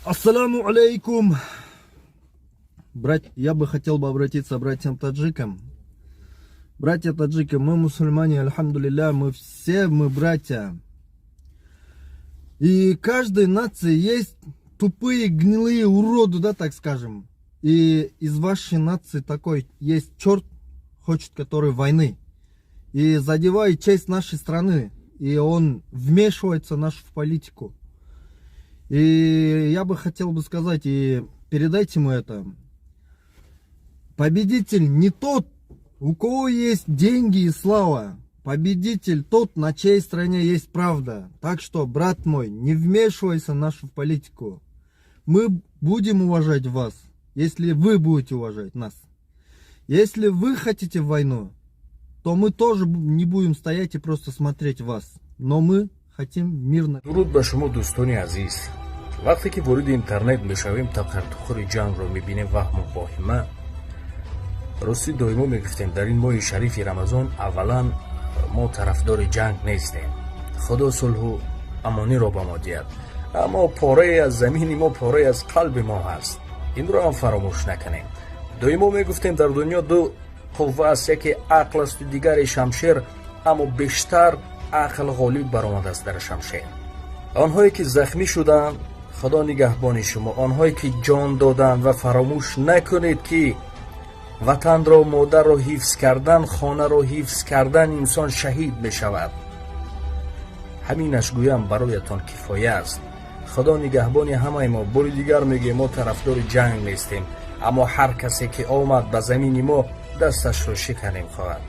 Ассаламу алейкум. Брат, я бы хотел бы обратиться к братьям таджикам. Братья таджики, мы мусульмане, альхамдулилля, мы все, мы братья. И каждой нации есть тупые, гнилые уроды, да, так скажем. И из вашей нации такой есть черт, хочет который войны. И задевает честь нашей страны. И он вмешивается в нашу политику. И я бы хотел бы сказать, и передайте ему это. Победитель не тот, у кого есть деньги и слава. Победитель тот, на чьей стороне есть правда. Так что, брат мой, не вмешивайся в нашу политику. Мы будем уважать вас, если вы будете уважать нас. Если вы хотите войну, то мы тоже не будем стоять и просто смотреть вас. Но мы хотим мирно. Дуруд ба шумо, дӯстони азиз. Вақте ки вориди интернет мешавем, тақартухури ҷангро мебинем, ваҳму воҳима. Ростӣ, доимо мегуфтем, дар ин моҳи шарифи Рамазон, аввалан, мо тарафдори ҷанг нестем, Худо сулҳу амониро ба мо диҳад, аммо порае аз замини мо, порае аз қалби мо ҳаст, инро ҳам фаромӯш накунем. Доимо мегуфтем, дар дунё ду қувва аст: яке ақл асту дигаре шамшер, аммо бештар ақл ғолиб баромадааст дар шамшер. Онҳое ки захмӣ шуданд, Худо нигаҳбони шумо, онҳое ки ҷон доданд. Ва фаромӯш накунед, ки ватанро, модарро ҳифз кардан, хонаро ҳифз кардан, инсон шаҳид мешавад. Ҳаминаш гӯям бароятон кифоя аст. Худо нигаҳбони ҳамаи мо. Бори дигар мегӯем, мо тарафдори ҷанг нестем, аммо ҳар касе ки омад ба замини мо, дасташро шиканем хоҳад.